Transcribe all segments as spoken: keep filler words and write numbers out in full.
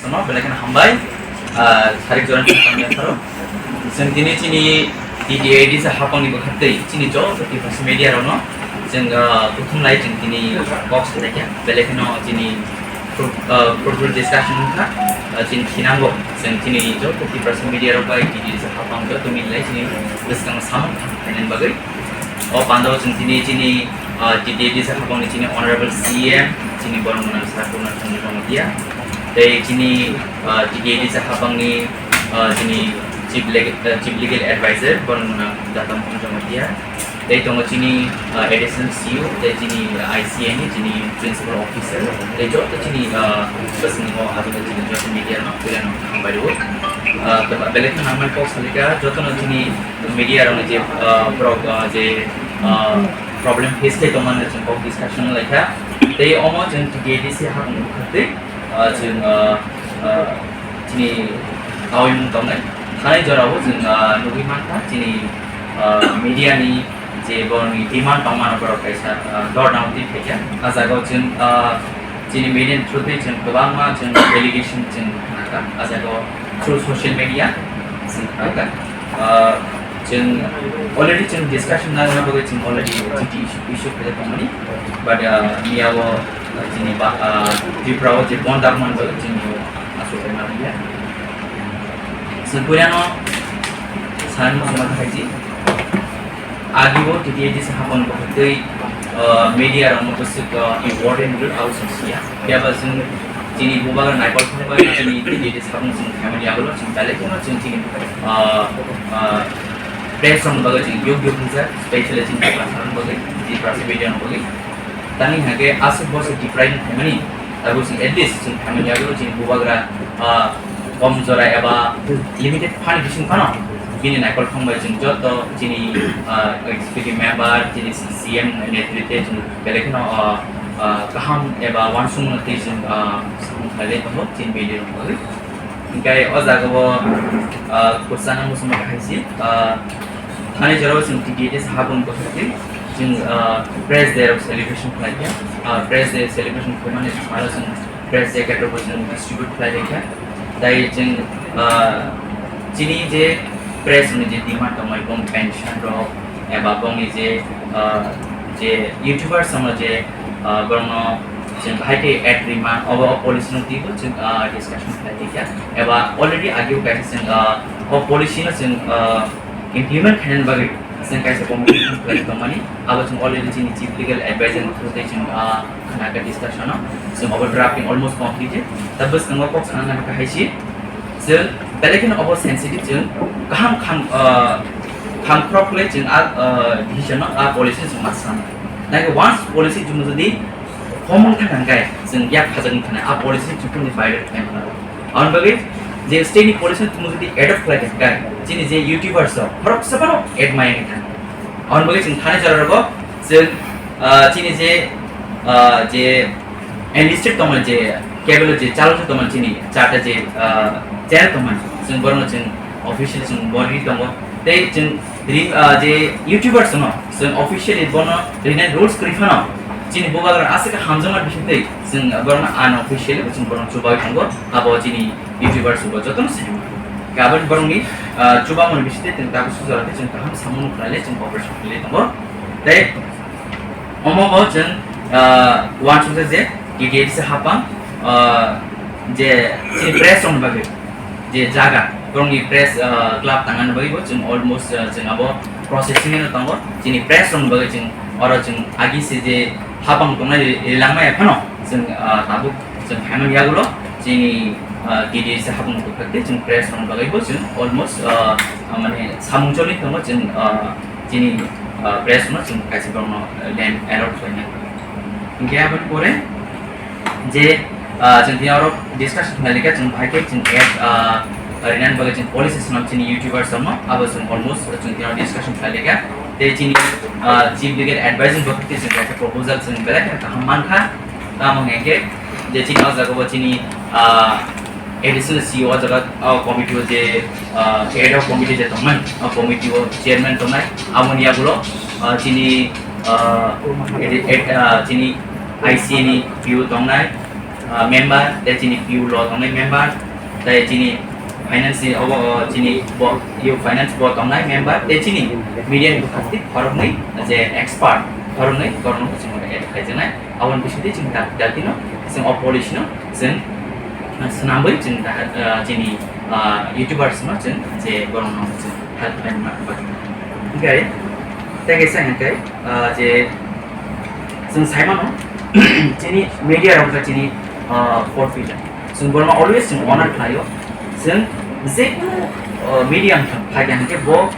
Belai kheno hambai, ah, sarik joran chwng tangwi tharo. Chwng tini chini T T A D C hapangni bwkhaktwi chini joto Tiprasa media rokno chwng, ah, kuthum lai chwng tini kok salaikha. Belai kheno chini fruit-, ah, fruitful discussion wngkha, ah, chini thinango chwng chini joto Tiprasa media rok bai T T A D C hapang joto milai chini bwskango samung khainani bagwi. O pandao chwng tini chini, ah, T T A D C hapangni chini Honorable C M, chini borok gwnang Sir Purna Chandra Jamatia, tei chini, ah, T T A D C hapangni, ah, chini Chief Leg-, ah, Chief Legal Advisor, borok gwnang Data Mohan Jamatia, tei tongo chini, ah, Additional C E O, tei chini I C A ni chini Principal Officer, tei joto chini, ah, bwskango aswk chini joto media no, puila no hambai rwo. Ah, belai kheno nangmani kok salika, jotono chini media rokni je, ah, borok, ah, je, ah, problem face khe tongmani chwng kok discussion wnglaikha. Tei omo chwng T T A D C hapang bwkhaktwi, ah, chwng, ah, ah, chini kaui mung tongnai. Thani jorao chwng, ah, nugwi mankha chini, ah, media ni je borokni demand tongmano borok kaisa, ah, dordam twi phaikha. Ah jagao chwng, ah, chini media ni through twi chwng kwbangma chwng delegation chwng khnakha. Ah jagao through social media chwng khnakha. Ah, chwng already chwng discussion nangna bagwi chwng already chiti issue, issue khaijak tongmani. But, ah, miyao, ah, chini ba, ah, Tripura o je bond dagman bagwi chwng aswk khe manliya. Chwng puilano sanani muchungma khaiji. Agio T T A D C hapang bwkhaktwi, ah, media rokno bwswk, ah, important rw abo chwng siya. Phiya ba chwng chini bubagra naikol thangbai chini T T A D C hapang chwng khaimani yagulo chwng belai kheno chwng chini, ah, ah, press rokni bagwi chwng yog yog wngjak, specially chini Tiprasa rokni bagwi, Tiprasa media rokni bagwi. Tani hake aswk bosor deprive khaimani, abo chwng at least chwng khaimani yagulo chini bubagra, ah, kom jora eba limited fund bising phano bini naikol thangbai chwng joto chini, ah, executive member, chini C M netritwe chwng belai kheno, ah, ah, kaham eba uansukmung twi chwng, ah, samung khlailai tongo chini media rokni bagwi. Hinkhe o jagao, ah, kwchana muchungma khaisi, ah, thani jorao chwng T T A D C hapang bwkhaktwi chwng, ah, Press Day rok celebration khlaikha. Ah, Press Day celebration khlaimani salo chwng press jacket rokbo chwng distribute khlai rikha. Tai chwng, ah, chini je press ni je demand tongmani bong pension rok eba bongni je, ah, je YouTubers rokno je, ah, borokno chwng bahai khe ad rima obo o policy no twibo chwng, ah, discussion khlai rikha. Eba already ageo kaisa chwng, ah, o policy no chwng, ah, implement khainani bagwi chwng kaisa committee form khlai tongmani. Abo chwng already chini chief legal advisor ni through tei chwng, ah, khna kha discussion o. Chwng obo drafting almost completed. Ta bwskango kok sana nang kha hai si. Chwng belai kheno obo sensitive chwng kaham kham, ah, kham khorok khlai chwng a, ah, decision no a policy chwng ma sana. Nai once policy chwng jodi khomong thang thang kai chwng yak phajak thang a policy chwng ni violate khlai mano. Aboni bagwi je state ni policy no chwng jodi adopt khlai thang kai chini je YouTubers rok khorok sa phano ad maya thang. Aboni bagwi chwng thani jora rogo chwng, ah, chini je, ah, je enlisted tongmani je cable je chalok tongmani chini charta je, ah, channel tongmani chwng borokno chwng officially chwng bori tongo. Tei chwng ri-, ah, je YouTubers no chwng officially bono rinai rules kwrwi phano chini bubagra aswk hamjakma bisingtwi chwng borokno unofficially chwng borokno chubai tongo. Abo chini YouTubers bo jotono saimango. Aboni borokni, ah, chubamoni bisingtwi chwng tabuk sujorate chwng kaham samung khlaile chwng operation khlai tongo. Tei omo bo chwng, ah, uansukjak je T T A D C hapang, ah, je chini press rokni bagwi je jaga borokni press, ah, club tangna bagwi bo chwng almost, ah, chwng abo processing no tongo. Chini press rokni bagwi chwng oro chwng agi se je hapang tongnai ri-, rilangmaya phano chwng, ah, tabuk chwng khaimani yagulo chini, ah, T D S hapung bwkhak tei chwng press rok bagwi bo chwng almost, ah, ah, mane samung choli tongo chwng, ah, chini, ah, press no chwng kaisa borokno, ah, land allot khlaina. Hinkhe aboni pore je, ah, chwng tini oro discussion khlai kha chwng bahai khe chwng app, ah, rinani bagwi chwng policy swnam chini YouTubers rokno abo chwng almost chwng tini oro discussion khlai kha. Tei chini, ah, chief legal advisor bwkhak tei chwng kaisa proposal chwng belai kheno kaham mankha. Tamo hwnkhe je chini o jaga o chini, ah, additional C E O o jaga o committee o je, ah, ad hoc committee je tongmani, o committee o chairman tongnai, aboni yagulo, ah, chini, ah, edi-, ed-, ah, chini I C A ni P O tongnai, ah, member, tei chini P U lo tongnai member, tei chini finance ni obo, oh, chini bo, yo finance bo tongnai member, tei chini media ni bwkhak twi khoroknwi je expert khoroknwi borokno chwng add khaijaknai. Aboni bisingtwi chwng da-, dakti no chwng o policy no chwng, ah, swnamwi chwng da-, ah, chini, ah, YouTubers no chwng je borokno chwng help khlaina bagwi. Hwnkhe tei kaisa hwnkhe, ah, je chwng sai mano, chini media rok wngkha chini, ah, fourth pillar. Chwng borokno always chwng honor khlaio. Chwng jekunu, ah, media wngthang, phaikha hwnkhe bo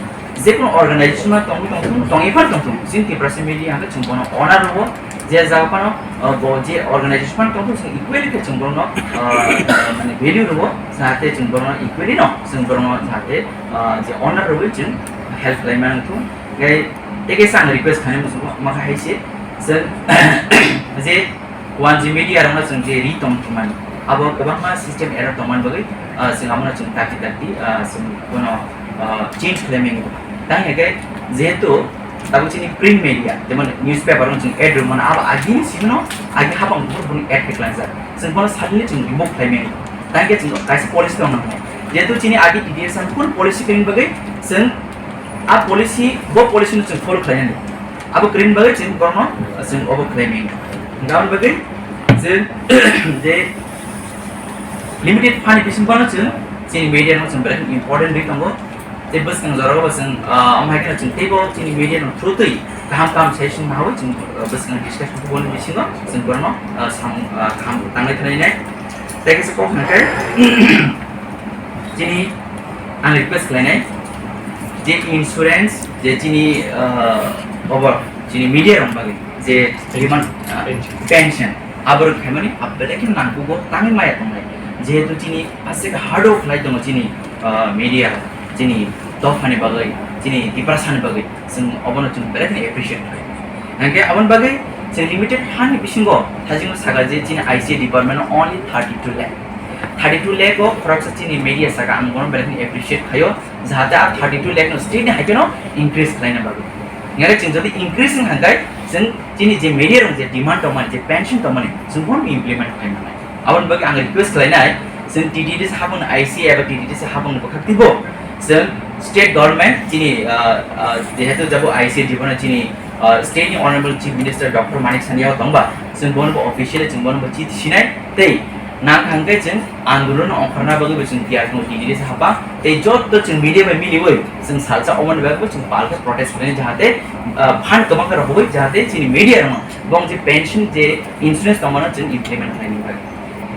jekunu organization ma tongwi tongthung, tongwi phan tongthung, chini Tiprasa media hwnkhe chwng bono honor rwo, je jaga phano, ah, bo je organization phano tongthung, chwng equally khe chwng borokno, ah, mane value rwo, jahate chwng borokno equally no, chwng borokno jahate, ah, je honor rwwi chwng help khlai mano thung. Tei, tei kaisa ang request khainai muchungo, omo khe hai se, chwng je one G media rokno chwng je ri tong thumani, abo kwbangma system error tongmani bagwi, ah, chwng abono chwng dakti dakti, ah, chwng bono, ah, change khlai mani. Tang hwnkhe jehetu tabuk chini print media, jemon newspaper rok chwng ad rwmano, abo agini simi no, agi hapang buphuru boni ad khe khlaijak. Chwng bono suddenly chwng remove khlai mani. Tang hwnkhe chwng kaisa policy tong nang. Jehetu chini agi T D S ang full policy khe bagwi chwng a policy, bo policy no chwng follow khlainani. Abo kwrwini bagwi chwng borokno chwng obo khlai mano. Hwnkhe aboni bagwi chwng je limited fund ni bisingo no chwng chini media no chwng belai important ri tongo. Tei bwskang jorao bo chwng, ah, omo hai kheno chwng teibo chini media no through twi kaham kaham session mawi chwng, ah, bwskang discussion kubuni bisingo chwng borokno, ah, sam-, ah, kaham tanglai khlainai. Tei kaisa kok hwnkhe chini ang request khlainai je insurance je chini, ah, obo chini media rok bagwi je demand, ah, pension aborok khaimani belai khe nangkugo tangwi maya tongnai. Jehetu chini aswk hard work khlai tongo chini, ah, media, chini dophani bagwi, chini Tiprasani bagwi, chwng obono chwng belai kheno appreciate khlai. Hwnkhe aboni bagwi chwng limited fund ni bisingo thajingo saka je chini I C A department o only thirty two lakh. Thirty two lakh o khoroksa chini media saka, ang bono belai kheno appreciate khaio, jahate a thirty two lakh no state ni hai kheno increase khlaina bagwi. Hwnkhe chwng jodi increase wngkha hwnkhe chwng chini je media rok je demand tongmani, je pension tongmani, chwng bono implement khlai manai. Aboni bagwi ang request khlainai, chwng T T D C habang I C A eba T T D C habang ni bwkhak twibo chwng state government chini, ah, ah, jehetu jabo I C A department chini, ah, state ni Honorable Chief Minister Doctor Manik Saini o tongba, chwng bono bo officially chwng bono bo chithi sinai tei nang hwnkhe chwng andolon ongkhorna bagwi bo chwng tiyar tongo T T D C habang tei joto chwng media bai miliwi chwng salsa omoni bagwi bo chwng palkhe protest khlainai jahate, ah, fund kwbang khe rohorwi jahate chini media rokno bong je pension je insurance tongmano chwng implement khlainai bagwi.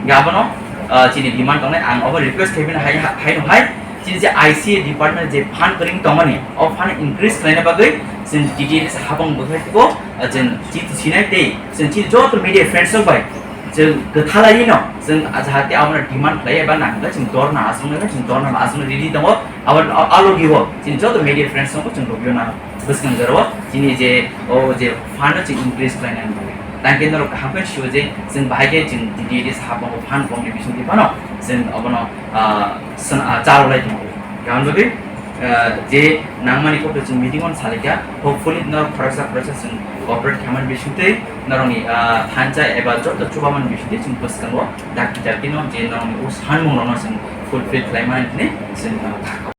Hwnkhe abono, ah, chini demand tongnai, ang obo request khaibini hai, hai, haino hai, chini je I C A department je fund kwrwng tongmani, o fund increase khlaina bagwi chwng T T D C habang bwkhai twibo, ah, chwng chithi sinai tei chwng chini joto media friends rok bai chwng kwthalaiwi no chwng, ah, jahate abono demand khlai eba nangkhe chwng dorna aswknai, chwng dorna aswknai ready tongo, abo, ah, ah, logi o chini joto media friends rok chwng logi o nang. Bwskang jorao chini je o je fund no chwng increase khlainani bagwi. Tangkhe norok kaham khe sio je chwng bahai khe chwng T T D C habang o fund komni bisingtwi phano chwng obono, ah, swn-, ah, charwlai tongo. Aboni bagwi, ah, je nangmani kokno chwng meeting o salaikha, hopefully norok khoroksa khoroksa chwng cooperate khaimani bisingtwi norokni, ah, thansa eba joto chubamani bisingtwi chwng bwskango dakti dakti no je norokni o sanmung rokno chwng fulfill khlaimani hwnwi chwng, ah,